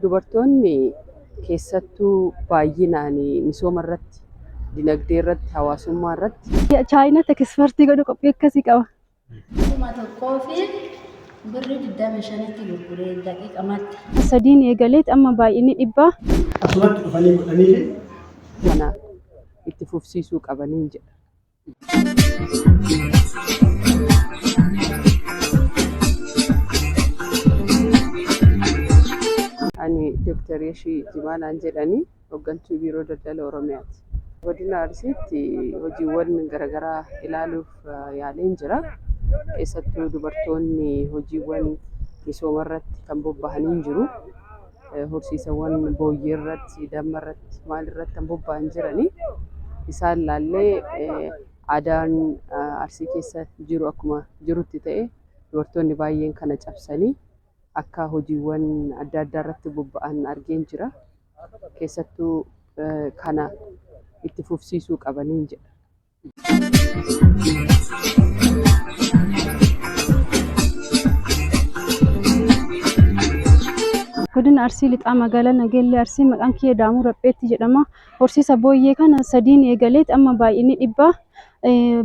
Dubartoonni keessattuu baay'inaan misooma irratti, dinagdee irratti, hawaasummaa irratti Chaayinaatti ekspoortii godhu qophii akkasii qaba. 1000 fi birrii 25tti gurguree daqiiqamatti. Sadiin eegaleet amma baay'inni dhibbaa. Asumatti dhufanii godhanii fi kana itti fufsiisuu qabaniin jedha. Ani Dooktar Yeshii Jimaalaan jedhanii hooggantuu Biiroo Daldala Oromiyaati. Godina Arsiitti hojiiwwan garaagaraa ilaaluuf yaaleen jira. Keessattuu dubartoonni hojiiwwan misooma irratti kan bobba'anii jiru. Horsiisawwan booyyee irratti, damma irratti, maal irratti kan bobba'an jiranii. Isaan laallee aadaan Arsii keessa jiru akkuma jirutti ta'e dubartoonni baay'een kana cabsanii akka hojiiwwan adda addaa irratti bobba'an argeen jira. Keessattuu kana itti fufsiisuu qabaniin jedha. Godina Arsii Lixaa magaalaa Nageellee Arsii maqaan kiyya Daamuu Rapheetti jedhama. Horsiisa booyyee kana sadiin eegaleet amma baay'inni dhibbaa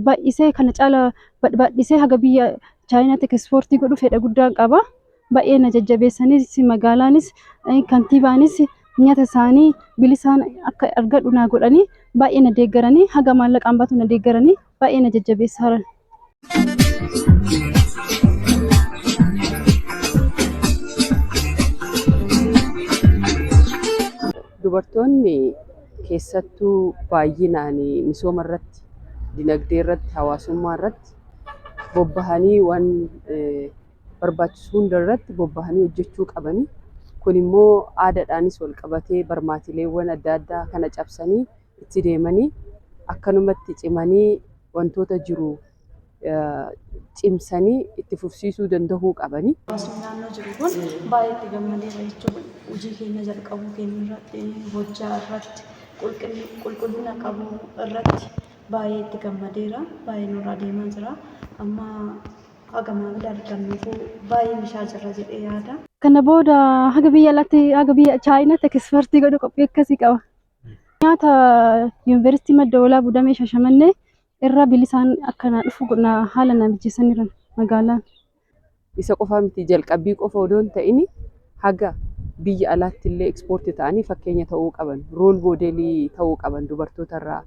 baay'isee kana caala baay'isee haga biyya Chaayinaatti ekspoortii godhu fedha guddaan qaba. Baay'ee na jajjabeessanis magaalaanis kantiibaanis nyaata isaanii bilisaan akka argadhu naa godhanii baay'ee na deeggaranii haga maallaqaan baatu na deeggaranii baay'ee na jajjabeessaa jiran. Dubartoonni keessattuu baay'inaan misooma irratti, dinagdee irratti, hawaasummaa irratti bobba'anii waan barbaachisu hunda irratti bobba'anii hojjechuu qabanii. Kun immoo aadaadhaanis wal qabatee barmaatileewwan adda addaa kana cabsanii itti deemanii akkanumatti cimanii wantoota jiru cimsanii itti fufsiisuu danda'uu qabanii. Hawaasni naannoo jiru kun baay'ee itti gammadeera jechuudha. Hojii keenya jalqabuu keenya irratti, hojjaa irratti, qulqullina qabu irratti baay'ee itti gammadeera. Baay'ee nurraa deemaa jira. Amma haga maamila argannuufuu baay'ee mishaa jirra jedhee yaada. Kana booda haga biyya alaatti haga biyya Chaayinaatti ekspoortii godhu qophii akkasii qaba. Nyaata yuunivarsiitii Madda Walaabuu Damee Shaashamannee irraa bilisaan akka naa dhufu haala na mijeessaniiru magaalaan. Isa qofaa miti, jalqabbii qofa odoo hin ta'in haga biyya alaatti illee ekspoortii ta'anii fakkeenya ta'uu qaban, role modelii ta'uu qaban. Dubartoota irraa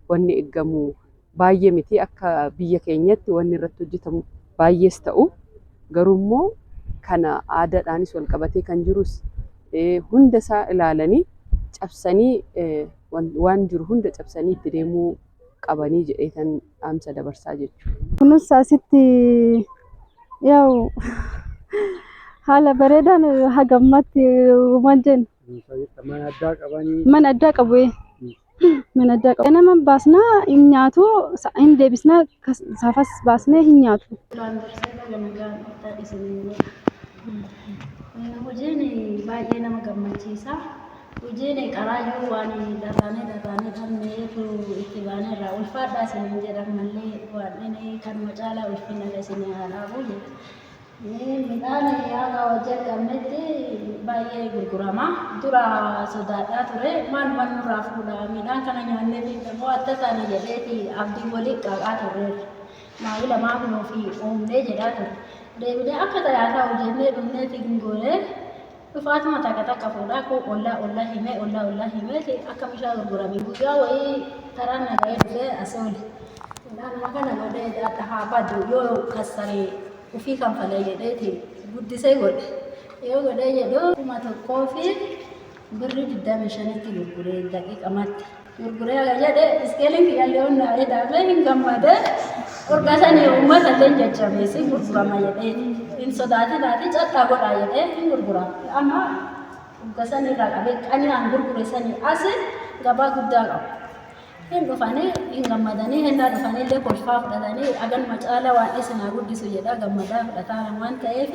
wanni eeggamu baay'ee miti, akka biyya keenyatti wanni irratti hojjetamu baay'ees ta'u, garuu immoo kana aadaadhaanis wal qabatee kan jirus hunda isaa ilaalanii cabsanii waan jiru hunda cabsanii itti deemuu qabanii jedheetan dhaamsa dabarsaa jechuudha. Kunuunsa asitti yaa'u haala bareedaan haga ammaatti waan jennu. Mana addaa qabanii. Mana addaa qabu. Mana addaa qabu. Ganama baasnaa hin nyaatu, hin deebisnaa, saafas baasnee hin nyaatu. Duraan dursee baga nagaan dhuftan isiniin jedha. Hojiin baay'ee nama gammachiisa. Hojiin qaraayyuu waan dharraanee dharraanee dhabneetu itti baanee irraa ulfaadhaa isiniin jedha, ammallee waan inni kanuma caalaa ulfina isinii haa dhaabu jedha. Midhaan haga jalqabnetti baay'ee gurgurama. Dura sodaadhaa ture. Maaluma nurraa fuudha, midhaan kana nyaannee fi adda taana jedheeti abdii walii qaqaa turreerra. Maamila maaf nuufi uumnee jedhaa ture. Deebinee akka tayaa ta'u jennee dhumneeti hin goonee dhufaatuma takka takka fuudhaa koo ollaa ollaa himee ollaa ollaa himee akka bishaan gurgurame guyyaa wayii karaan nagahee dhufee as oole. Midhaanuma kana godhee akka haa badu yoo kassaree ufii kanfalee jedheeti guddisee godhe. Yoo godhee jedhu 1000 fi birrii 25tti gurguree daqiiqamatti. Gurguree haga jedhe iskeeliin kiyyallee onnaa edaamee hin gammadee urga sanii uummata illee jajjabeessee gurgurama jedhee hin sodaatinaati cadhaa godhaa jedhee hin gurgurama. Amma urga sanii irraa qabee qanii aan gurgure sanii as gabaa guddaa qabu. Hin dhufanii hin gammadanii, hennaa dhufanii illee kolfaa fudhatanii haganuma caalaa waan isin haa guddisu jedhaa gammadaa fudhataa waan ta'eef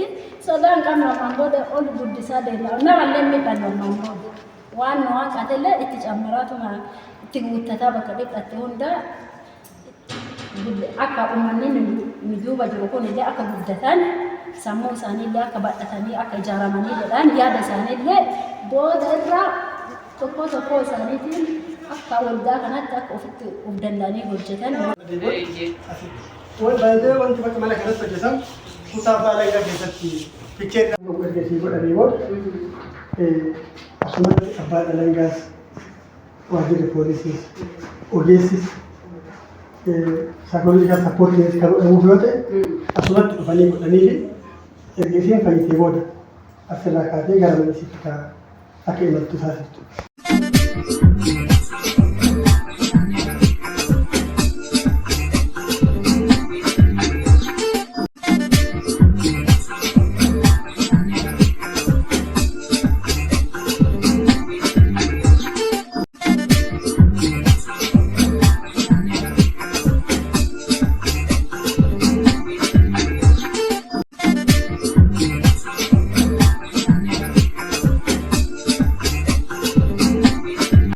sodaa hin qabnu. Ammaan booda ol guddisaa deema, namallee hin miidhannu. Ammaan booda waan nu hanqatellee itti cammaraatuma itti guuttataa bakka dhiphatte hundaa akka uummanni nu duuba jiru kun illee akka guddatan, sammuu isaanii illee akka badhatanii akka ijaaramanii jedhan yaada isaanii illee Booda irra tokko tokkoo isaaniitiin akka waldaa kanatti akka ofitti of danda'anii hojjetan. Baay'ee wanti bakka mana kanatti hojjetan kutaa abbaa alangaa keessatti fikkee erga godhanii booda asumatti abbaan alangaas, waajjirri poolisiis, ogeessis psychological supportiinis kan godhamuuf yoo ta'e, asumatti dhufanii godhanii fi erga isiin fayyitee booda asirraa kaatee gara mana isiitti akka imaltu taasiftu.